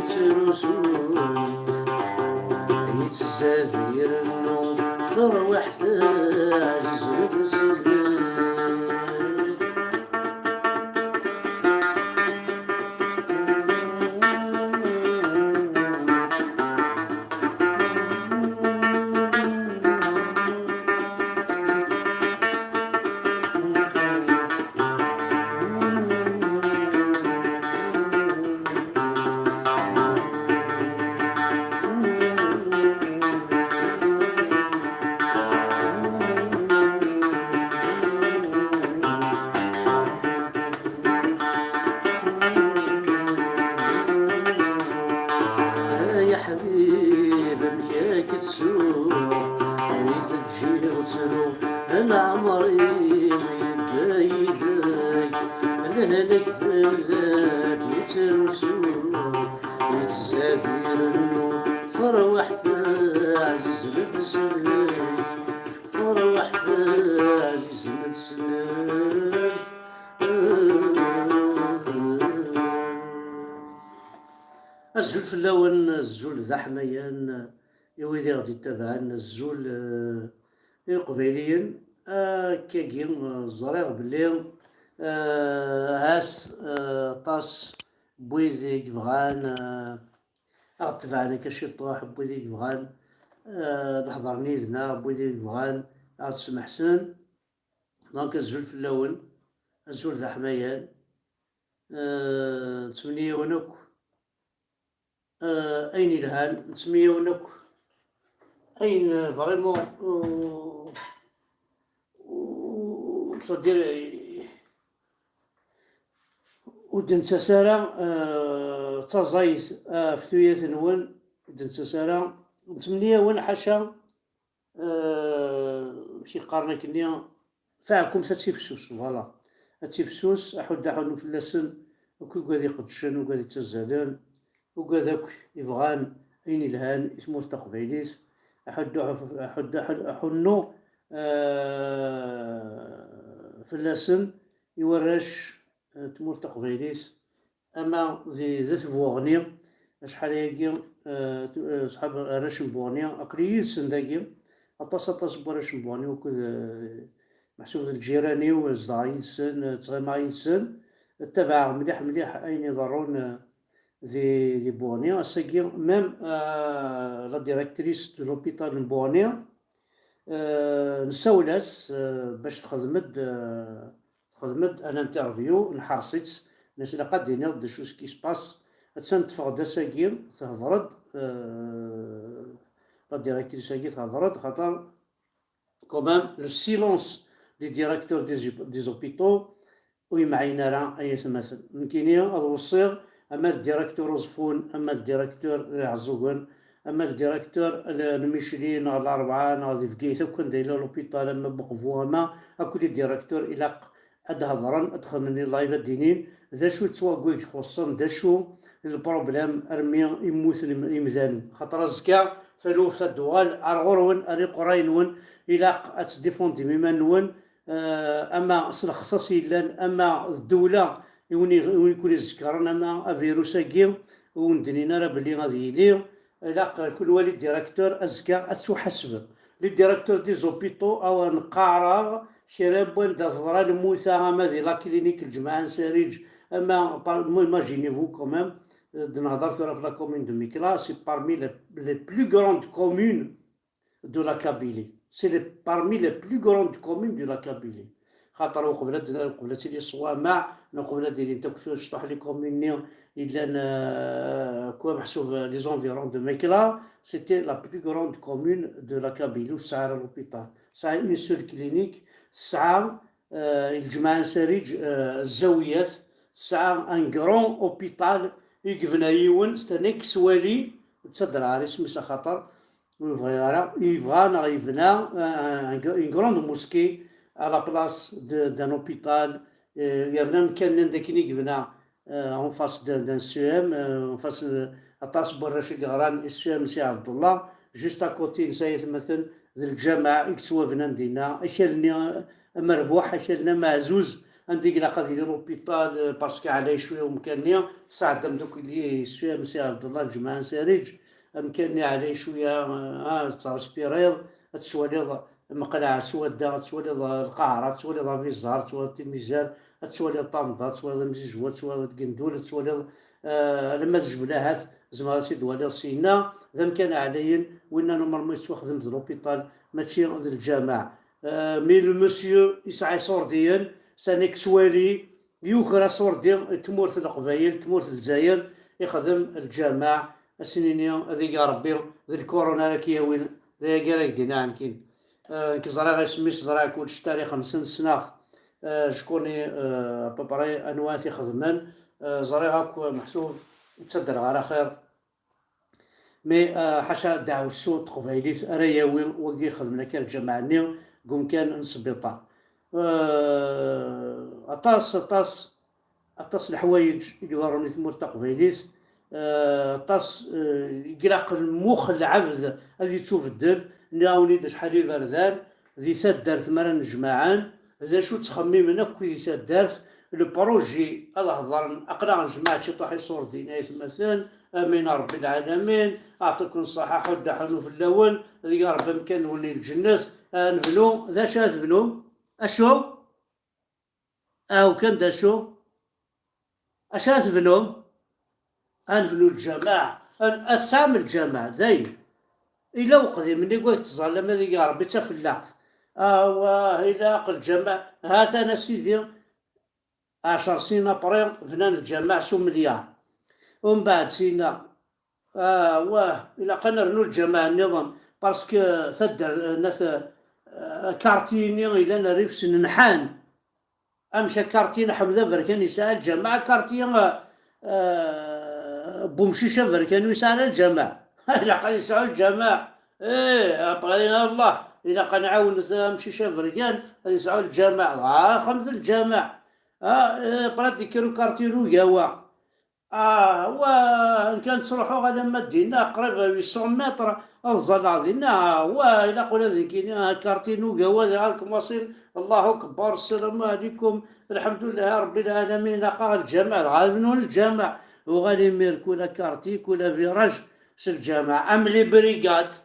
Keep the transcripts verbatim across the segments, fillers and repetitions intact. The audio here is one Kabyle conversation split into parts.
Ttrusun, yettzad irennu, tarwiḥt aziz d sel. Ay aḥbib, amek akka tsuɣ, mi teǧǧiḍ ttruɣ, leɛmer-iw yedda yid-k, lehlak fell-ak yettrusu, yettzad irennu, tarwiḥt aziz n tselek, tarwiḥt aziz n tselek. Azul fell-awen, azul d aḥmayan i wid i ɣ-d-ittabaɛen, azul, eh, i Iqbayliyen. Akkagi, eh, ẓriɣ belli, eh, ahat, eh, aṭas n wid i yebɣan, eh, ad ɣ-d-tebɛen akka ciṭuḥ, n wid i yebɣan, eh, ad ḥeḍren yid-neɣ, n wid i yebɣan ad ɣ-d-smeḥsen. Donc, azul fell-awen, azul d aḥmayan. Eh, nettmenni-yawen akk, eh, ayen yelhan, nettmenni-yawen akk ayen, eh, vraiment, euh, euh, c'est-à-dire, euh, ur d-nettas ara, eh, d taẓayt ɣef tuyat-nwen, ur d-nettas ara. Nettmenni-yawen ḥaca, eh, amek i qqaren akkenni, taɛkumt ad tifsus, voilà. Ad tifsus, aḥuddu aḥunnu fell-asen, akk ugad iqeddcen, ugad ittazzalen, ugad akk ibɣan ayen ilhan i tmurt taqbaylit, aḥuddu aḥu-, aḥuddu aḥu-, aḥunnu, eh, fell-asen i warrac, eh, tmurt taqbaylit, ama di, d At Buɣni, acḥal ayagi, eh, tu-, eh, ṣṣḥab arrac n Buɣni, aql-i yid-sen dagi, aṭas, aṭas n warrac n Buɣni, ukud, eh, meḥsub d lǧiran-iw, zedɣeɣ yid-sen, eh, ttɣimaɣ yid-sen, ttabaɛeɣ mliḥ, mliḥ ayen iḍerrun, eh, di, di Buɣni. Ass-agi, même, eh, la directrice de l'hôpital n Buɣni, eh, nessawel-as, eh, bac texdem-d, eh, texdem-d un interview, nḥers-itt, nes ilaq ad d-tiniḍ d acu s qui se passe. Attan teffeɣ-d ass-agi, tehder-d, eh, la directrice-agi tehder-d, xaṭer quand même le silence des directeurs des, des hôpitaux ur yemɛin ara, ay atmaten. Nekkini ad weṣṣiɣ ama d directeur Uẓeffun, ama d directeur Iɛeẓẓugen, ama d directeur n Micli neɣ Larebɛa neɣ di Bgayet, akk anda yella l'hôpital, ama Beqbu, ama akk les directeurs, ilaq ad d-hedren, ad d-xedmen les lives, ad d-inin d acu d ttwagu i ixuṣṣen, d acu d le problème armi i mmuten im-, imdanen. Xaṭer azekka taluft ad d-tuɣal ar ɣur-wen, ar iqerray-nwen, ilaq ad tdifendim iman-nwen, eh, ama s lexṣaṣ yellan, ama d ddewla i wen-, i wen-, i ken-izekkren, ama avirus-agi ur wen-d-nnin ara belli ad yili. Ilaq kunwi les directeurs azekka ad ttuḥasbem. Les directeurs des hôpitaux, awer neqqareɣ kra n wanda teḍra lmuta, ama di la clinique Lǧemɛa n Sariǧ, ama par-, imaginez-vous quand même, eh, d-nehder tura ɣef la commune de Mekla, c'est parmi les, les plus grandes communes de la Kabylie. C'est les, parmi les plus grandes communes de la Kabylie. Xaṭer uqbel ad, uqbel ad tili ṣṣwamaɛ, neɣ uqbel ad ilint akk cṭuḥ les communes-nni yellan, euh, quoi, meḥsub, euh, les environs de Mekla, c'était la plus grande commune de la Kabylie, ur tesɛi ara l'hôpital. Tesɛa une seule clinique, tesɛa, euh, Lǧemɛa n Sariǧ, euh, Zawiyat, tesɛa un grand hôpital i yebna yiwen, c'est un ex-wali, ur ttadreɣ ara isem-is axaṭer ur yebɣi ara, yebɣa neɣ yebna, euh, un, une grande mosquée à la place de, d'un hôpital, euh, yerna amkan-nni anda akken i yebna, euh, en face de, d'un C E M, euh, en face, euh, aṭas n warrac i yeɣran S E M Si Ɛebdullah, juste à côté n Sayat Maten, d lǧameɛ i yettwabnan dinna, akal-nni, euh, amerbuḥ, akal-nni ameɛzuz, anda i ilaq ad yili l'hôpital, euh, parce que ɛlay cwiya umkan-nni, tesɛedda amdakkel-nni, yesɛa Msi Ɛebdellah, Lǧemɛa n Sariǧ, amkan-nni ɛlay cwiya, euh, ah, tettrespiṛiḍ, ad tettwaliḍ Meqleɛ, ad tettwaliḍ, ad tettwaliḍ Lqahra, ad tettwaliḍ Abizar, ad tettwaliḍ Timizar, ad tettwaliḍ Tamḍa, ad tettwaliḍ Amzizwa, ad tettwaliḍ Gendur, ad tettwaliḍ, euh, alamma d Jebla ahat, tzemreḍ ad tt-id-twaliḍ syenna, d amkan ɛlayen, winna n umermu yettwaxdem d l'hôpital, mačči d lǧameɛ. Euh, mais le monsieur yesɛa iṣurdiyen, sani yettwali, yuker aṣurdi i tmurt n Leqbayel, tmurt n Lezzayer, ixdem lǧameɛ, ad s-nini ad igi Rebbi d lkuruna ara k-yawin, d ayagi ara k-d-iniɣ nekkini. Euh, nekk ẓriɣ isem-is, ẓriɣ kullec, tarix-nsen ssneɣ-t. Euh, je connais, euh, à peu près anwa i t-ixedmen. Euh, ẓriɣ akk meḥsub ur ttadreɣ ara xir. Mais, euh, ḥaca ddeɛwessu n teqbaylit ara yawi wagi ixedmen akka lǧameɛ-nni deg umkan n sbiṭar. Euh, aṭas, aṭas, aṭas n leḥwayeǧ i iḍerrun i tmurt taqbaylit. Euh, aṭas, euh, i ilaq lmux n lɛebd ad yettubeddel. Nniɣ-awen-id acḥal iberdan di taddart mi ara nnejmaɛen, d acu ttxemmimen akk di taddart, le projet ad hedren, aql-aɣ nejmaɛ ciṭuḥ iṣurdiyen, aytmaten, amin a Rebbi lɛalamin, aɛṭiken ṣṣaḥa, ḥudda ḥunu fell-awen, ad igi Rebbi amkan-nwen i lǧennet, ad nebnu, d acu ad tebnum? Acu? Aw kan d acu? Acu ara tebnum? Ad nebnu lǧameɛ, ad, ad tesɛam lǧameɛ, dayen. Ila uqdim-nni deg wayt tẓallam ad igi Rebbi d tafellaɣt. Awah, ilaq lǧameɛ, ha-t-an a sidi, ɛecṛ snin après, bnan lǧameɛ s umelyaṛ. Umbeɛd sina, awah, ilaq ad nernu lǧameɛ nniḍen, parce que taddart, nat, euh, quartier-nni ilan rrif-s nenḥan. Amek akarti n Ḥmed Aberkan yesɛa lǧameɛ, akarti, euh, euh, Bumcic Aberkan ur yesɛi ara lǧameɛ? Ilaq ad yesɛu lǧameɛ. Eh, après Allah, ilaq ad nɛawen amcic Aberkan ad yesɛu lǧameɛ. Ah, axxam d lǧameɛ. Ah, eh, après ad d-yekker ukarti n Ugawa. Ah, wa, nekk ad ttruḥuɣ alamma d dinna, qrib à huit cents mètres, ad ẓẓalleɣ dinna. Ah, wa, ilaq ula d nekkini, ah, karti n Ugawa, ad kmaṣin, Allahu Akbar, Assalamu Ɛlikum, Lḥemdulillah, Rebbil Ɛalamin, ilaq-aɣ lǧameɛ, dɣa ad bnun lǧameɛ. Uɣal imir, kula karti, kula viraj, s lǧameɛ, am les brigades.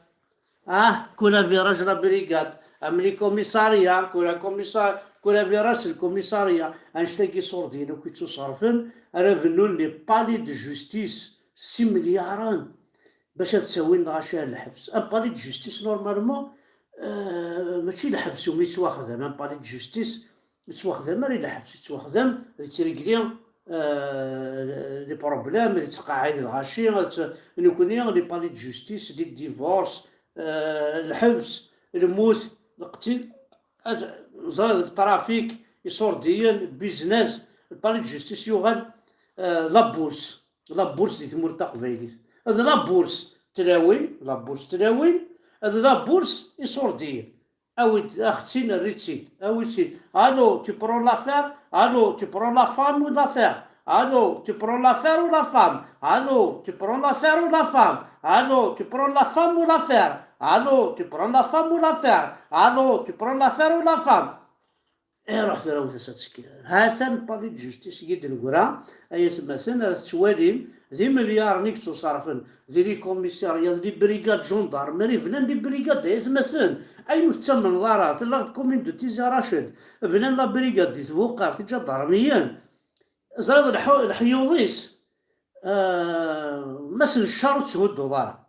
Ah, kula viraj la brigade, am les commissariats, kula commissar-, kula viraj s lkumisarya, annect-agi iṣurdiyen akk yettuṣerfen, ara bennun les palais de justice s imelyaṛen bac ad ttawin lɣaci ar lḥebs. Un palais de justice, normalement, euh, mačči lḥebs umi yettwaxdam, un palais de justice, yettwaxdam ara i lḥebs, yettwaxdam di tregli, euh, les problèmes, di ttqaɛid lɣaci, ad tt-, nekkni, les palais de justice, les divorces, euh, lḥebs, lmut, leqtil, ad ẓriɣ deg trafik, iṣurdiyen, business, le palais de justice yuɣal, euh, la bourse, la bourse di tmurt taqbaylit. D la bourse tlawin, la bourse tlawin, d la bourse iṣurdiyen. Awi-d, axettin, err-itt-id, awi-tt-id. Allô, tu prends l'affaire? Allô, tu prends la femme ou l'affaire? Allô, tu prends l'affaire ou la femme? Allô, tu prends l'affaire ou la femme? Allô, tu prends la femme ou l'affaire? Allô, tu prends la femme ou l'affaire? Allô, tu prends l'affaire ou la femme? Iruḥ tura wet-as ad tekki. Ha-t-an palais de justice i d-negra, ay atmaten, ara tettwalim, d imelyaṛen i yettuṣerfen, di les commissariats, di les brigades gendarmerie, bnan les brigades, ay atmaten, ayen ur tettamneḍ ara, tella-d commune de Tizi Rached, bnan la brigade di Tbuqart, iǧadarmiyen, ẓriɣ leḥ-, leḥyuḍ-is, ah, mass n ccer ur tetthudduḍ ara.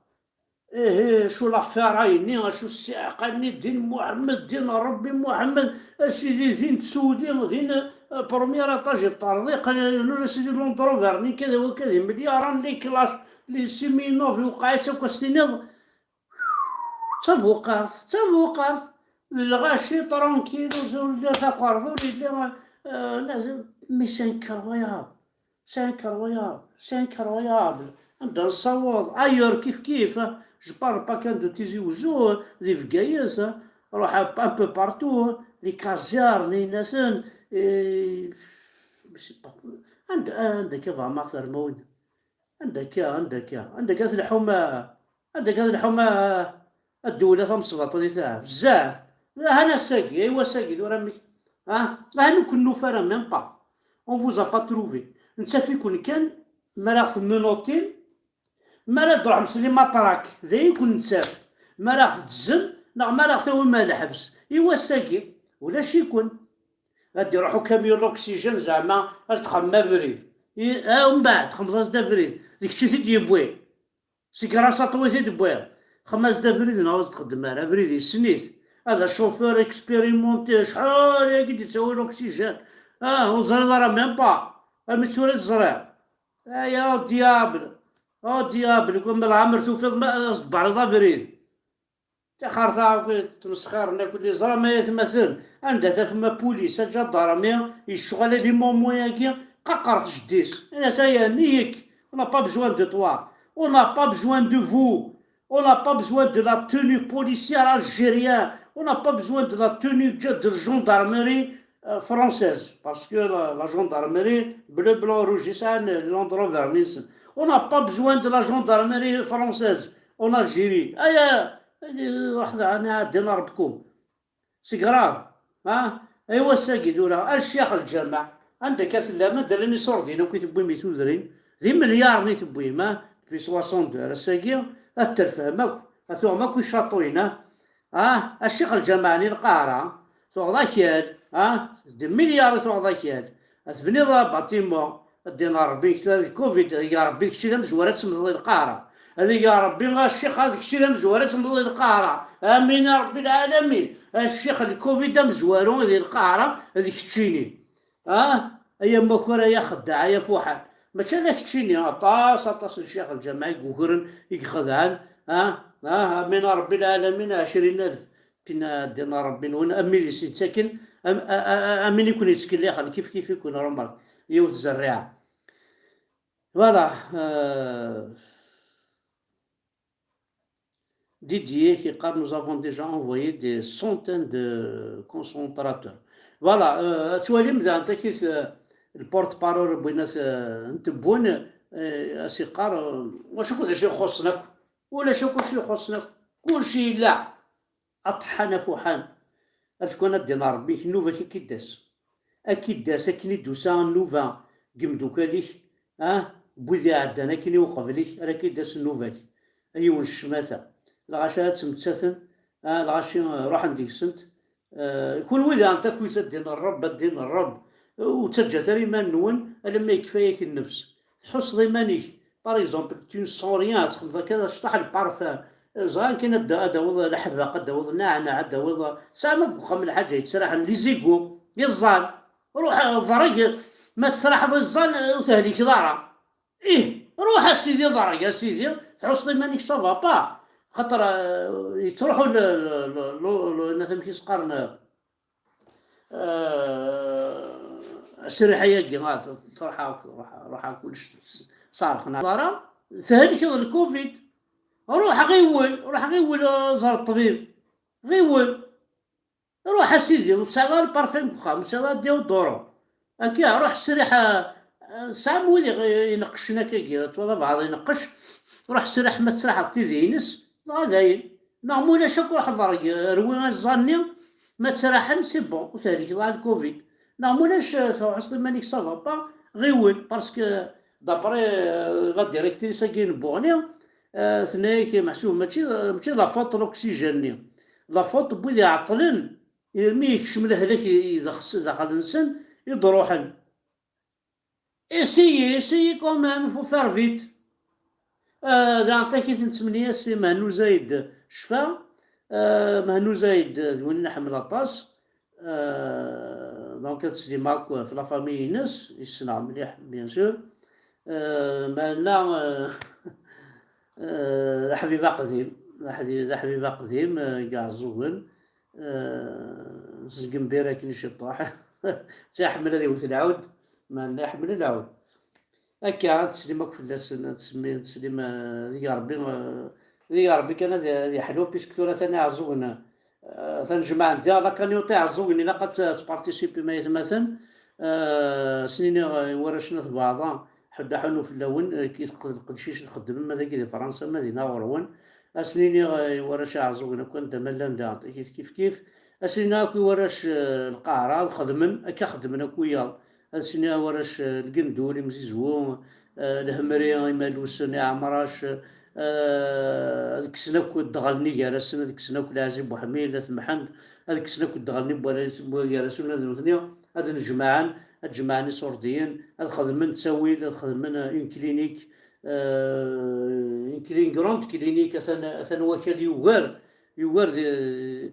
Ihi, acu l'affaire-ayenni, acu ssiɛqa-nni, din Muḥemmed, din Rebbi Muḥemmed, a sidi, din tsuli, din, euh, premier étage yeṭṭerḍiq, rnu a sidi Land Rover-nni, kada wa kada, imelyaṛen, les clashs, les Siminov, iwqeɛ-itt akk, a s-tiniḍ, d tabuqart, d tabuqart, d lɣaci, tranquille, ur yelli takerḍa, ur yelli, euh, mais c'est incroyable. C'est incroyable, c'est incroyable. Anda nessaweḍ? Ailleurs, kif kif, hein. Je parle pas kan de Tizi Ouzou, hein, di Bgayet, hein. Ruḥ un peu partout, hein. Di Kaziar, Ninaten, et je sais pas. Anda, anda akka bɣa ma termawin? Anda akka, anda akka, anda akka tleḥḥum, anda akka tleḥḥum, a ddewla tamesbaṭlit, ah, bezzaf. Hana ass-agi, aywa ass-agi, tura amek? Ah, ah, ur ken-nufi ara, même pas. On vous a pas trouvé. Nettaf-iken kan mi ara ɣ-temmunuṭim, mi ara d-truḥem s les matraques, d aya i ken-nettaf. Mi ara ɣ-teddzem, neɣ mi ara ɣ-tawim ar lḥebs. I wass-agi, ulac-iken. Ad d-iruḥ ukamyun n l'oxygène, zeɛma ad s-txemmem abrid. I, ah, umbeɛd, txemmmeḍ-as-d abrid. D kečč i t-id-yewwi. C'est grâce à toi i t-id-wwiɣ. Xemmem-as-d abrid neɣ ur s-d-txeddem ara. Abrid yessen-it. Hada chauffeur expérimenté, acḥal aya i d-yettawi l'oxygène. Ah, ur teẓriḍ ara même pas. Armi d tura i teẓriḍ. Aya, au diable. Au diable, comme leɛmer tufiḍ ma ad s-d-tbeɛriḍ abrid. Taxerta akk tmesxiren akk, yeẓra ma yatmaten, anda tafem apulis, aǧadarmi, yecɣel ad imummu-agi, qaqret jeddi-s. Ini-as, aya, niyek, on n'a pas besoin de toi, on n'a pas besoin de vous, on n'a pas besoin de la tenue policière algérienne, on n'a pas besoin de la tenue de, de gendarmerie euh, française, parce que la, la gendarmerie, bleu, blanc, rouge, i sɛan Land Rover-nsen. On n'a pas besoin de la gendarmerie française en Algérie. Aya, aya, waḥed ɛni ɛeddan rebkum. C'est grave. Ha? Ay wass-agi tura, a ccix lǧameɛ, anda akka tellam, anda llan iṣurdiyen akk i tewwim i tudrin, d imelyaren i tewwim, ha? Depuis soixante-deux ar ass-agi, ad terfem akk, ad tuɣem akk icaṭuyen, ha? Ah, a ccix lǧameɛ n Lqahra, tuɣeḍ akal, ah, d milliard i tuɣeḍ akal. Ad tebniḍ abatimu, ad d-iniɣ Rebbi kečč d covid, ad ig Rebbi kečč d amezwar ad temmteḍ i Lqahra. Ad ig Rebbi a ccix ad kečč d amezwar ad temmteḍ i Lqahra. Amin a Rebbi lɛalamin. A ccix lcovid amezwaru di Lqahra d keččini. Ah, ay amakar, ay axeddaɛ, ay afuḥan. Mačči ala keččini, aṭas, aṭas n ccix lǧameɛ i yugren, i ixedɛen. Ah, ah, amin a Rebbi lɛalamin, ɛecrin alef. Tin ddin a Rebbi-nwen, am idis yettaken, am, a, a, a, am win i ken-yettkellixen, kif kif i ken-rumren, yiwet zerriɛa. Voilà. Euh, Didier qui dit, nous avons déjà envoyé des centaines de concentrateurs. Voilà, euh, ad twalim daɣen takit, euh, le porte-parole n winat, euh, n Tebboune, euh, as-iqqar, euh, wacu d acu ixuṣṣen akk? Ulac akk acu ixuṣṣen akk. Kulci yella. Aṭeḥḥan afuḥan. Acu kan ad d-iniɣ Rebbi, nnuba-k ad k-id-tas. Ad k-id-tas akken i d-tusa nnuba deg imeddukal-ik, ah, n wid iɛeddan akken i uqbel-ik, ara k-id-tas nnuba-k. A yiwen ccmata. Lɣaci ara ttmettaten, ah, lɣaci, eh, ruḥen deg-sent. Eh, kunwi daɣen takuyt ad d-iniɣ Ṛebb, ad d-iniɣ Ṛebb. Ur ttaǧǧat ara iman-nwen alamma yekfa-yak nnefs. Tḥusseḍ iman-ik, par exemple, tu ne sens rien, ad txedmeḍ akka acṭaḥ n lparfum. Ẓran kan ad, ad d-tawiḍ leḥbeq, ad d-tawiḍ nneɛneɛ, ad d-tawiḍ, tesɛam akk deg uxxam lḥaǧa yettraḥen, les égouts, iẓẓan. Ruḥ, ḍreg, ma tesraḥeḍ iẓẓan, ur tehlikeḍ ara. Ih, ruḥ a sidi, ḍreg a sidi, tḥusseḍ iman-ik ça va pas. Xaṭer, eh, yettruḥu l-, l-, l-, l-, l-, amek i s-qqaren, eh, asriḥ-agi, ah, truḥ akk, ruḥ, ruḥ akk kullec s-, s-, ṣerxen. Ara tehlikeḍ lcovid. Ruḥ ɣiwel, ruḥ ɣiwel, eh, ẓer ṭṭbib. Ɣiwel. Ruḥ a sidi, ur tesɛiḍ ara lparfum deg uxxam, ur tesɛiḍ ara déodorant. Akka, ruḥ sriḥ, eh, eh, tesɛam wid iɣ-, ineqqcen akkagi, twalaḍ abɛaḍ ineqqec, ruḥ sriḥ ma tesraḥeḍ tidi-ines, dɣa dayen. Neɣ ma ulac akk ruḥ ḍreg, rwi iẓẓan-nni, ma ttraḥen, c'est bon, ur tehlikeḍ ara lcovid. Neɣ ma ulac, eh, tḥusseḍ iman-ik ça va pas, ɣiwel, parce que d'après, eh, la directrice-agi n Buɣni, eh, tenna-yak, meḥsub, mačči, mačči d la faute n l'oxygène-nni. La faute n wid iɛeṭṭlen, irmi yekcem lehlak i, i dex-, daxel-nsen, i d-ruḥen. Essayez, essayez quand même, faut faire vite. Euh, daɣen takit n tmenya-s i Mehnu Zayed Cfa. Euh, Mehnu Zayed d win i nḥemmel aṭas. Euh, donc ad teslim akk f la famille-ines, yessneɣ mliḥ, bien sûr. Euh, Mehna, euh, euh, d aḥbib aqdim, d aḥdi-, d aḥbib aqdim, euh, deg Iɛeẓẓugen. Euh, seg Mbir akken i ciṭuḥ. Tt iḥemmel ad iwet lɛud, Mehna iḥemmel lɛud. Akka, ad teslim akk fell-asen, ad tsemmi-, ad teslim, eh, deg Ṛebbi, eh, deg Ṛebbi kan ad, ad yeḥlu, puisque tura atan Iɛeẓẓugen, eh, atan jemɛen diɣ la cagnotte Iɛeẓẓugen, ilaq ad t-, ad tparticipim ay atmaten. Eh, ad sen-iniɣ, eh, i warrac n At Baɛḍa, ḥedd aḥunnu fell-awen, eh, ki teqd-, leqdic i txeddmem, ma dagi di Fransa, ma dinna ɣur-wen. Ad sen-iniɣ, eh, i warrac Iɛeẓẓugen akk anda ma llan daɣen, kif kif. Ad s-iniɣ akk i warrac, eh, Lqahra ad xedmen akka xedmen akk wiyaḍ. Ad s-iniɣ i warrac, eh, Lgendul, Imzizwu, eh, Lhemri, Imalusen, Iɛemrac, eh, ad kksen akk ddɣel-nni gar-asen, ad kksen akk Lɛazi Buḥmil, At Mḥend, ad kksen akk ddɣel-nni n gar-asen ula d nutni, ad nnejmaɛen, ad jemɛen iṣurdiyen, ad xedmen ttawil, ad xedmen, eh, une clinique, eh, une cli-, une grande clinique, atan, atan wakal yugar, yugar di, eh,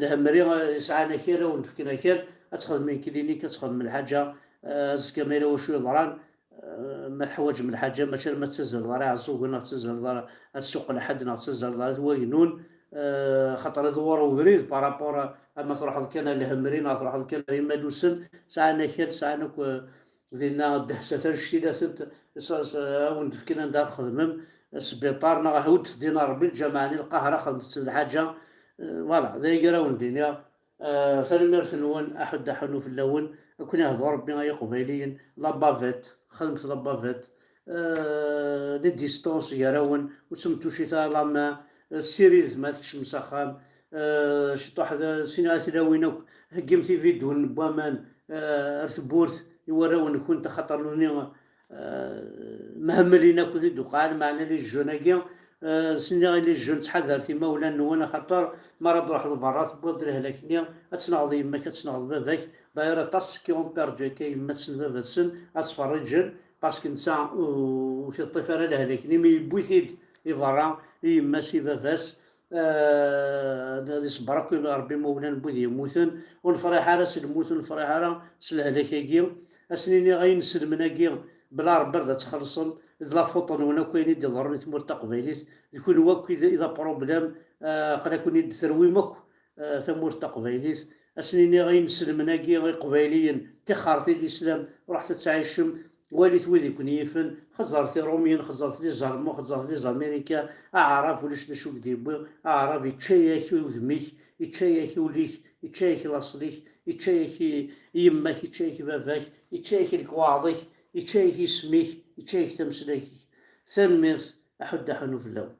Lhemri, eh, yesɛan akal, ad wen-d-fken akal, ad txedmem klinik, ad txedmem lḥaǧa, eh, azekka ma yella wacu yeḍran, eh, ma teḥwaǧem lḥaǧa, mačči alamma tettazzaleḍ ɣer Iɛeẓẓugen, neɣ tettazzaleḍ ɣer, ar Ssuq Lḥedd, neɣ tettazzaleḍ ɣer At Wagnun, eh, xaṭer iḍewwer ubrid par rapport a, ama truḥeḍ kan ar Lhemri, neɣ truḥeḍ kan ar Imalusen, sɛan akal, sɛan akk, eh, dinna ddehsat annect-ilatent, s-, s-, ad wen-d-fken anda ad txedmem, sbiṭar, neɣ hewwdet ddin n Ṛebbi, lǧameɛ-nni Lqahra, xedmet-ten lḥaǧa. Eh, voilà, d aya ara wen-d-iniɣ. Eh, tanemmirt-nwen, aḥuddu aḥunnu fell-awen, ad ken-ihdu Ṛebbi ay Iqbayliyen, la bavette, xedmet la bavette. Eh, les distances gar-awen, ur ttmettucit ara la main, eh, ssiridem ma tkecmem s axxam, eh, ciṭuḥ d, sini a tilawin akk, heggimt ibidunen n waman, eh, ar tewwurt i warraw-nkent, axaṭer nutni, eh, mhemmlin akk i d-uqɛen, meɛna les jeunes-agi, eh, s-nniɣ i les jeunes, ttḥadaret imawlan-nwen, axaṭer mi ara d-truḥeḍ berra, tewwiḍ-d lehlak-nni, ad tenɣeḍ yemma-k, ad tenɣeḍ baba-k. D'ailleurs, aṭas qui ont perdu akka yemma-tsen, baba-tsen, ad ttferriǧen, parce que netta ur, ur t-iṭṭif ara lehlak-nni, mi yewwi-t-id i berra, i yemma-s, i baba-s, eh, ad iṣebber akk Ṛebbi imawlan n wid yemmuten, ur nefṛiḥ ara s lmut, ur nefṛiḥ ara s lehlak-agi. Ad sen-iniɣ ayen selmen-agi, bla Ṛebbi ad tt-xellṣen, d la faute-nwen akk ayen i d-iḍerrun i tmurt taqbaylit, d kunwi akk i d, i d aproblème, eh, aql-aken i d-terwim akk, eh, tamurt taqbaylit. Ad sen-iniɣ ayen selmen-agi iqbayliyen, tixxert i lislam, ruḥet ad tɛicem, walit wid i ken-yifen, xeẓẓret Iṛumyen, xeẓẓret les Allemands, xeẓẓret les Américains, aɛrab ulac d acu i k-d-yewwi, aɛrab yečča-yak udem-ik, yečča-yak ul-ik, yečča-yak laṣel-ik, yečča-yak i, i yemma-k, yečča-yak i baba-k, yečča-yak lekwaɣeḍ-ik, yečča-yak isem-ik, yečča-yak tameslayt-ik. Tanemmirt, aḥuddu aḥunnu fell-awen.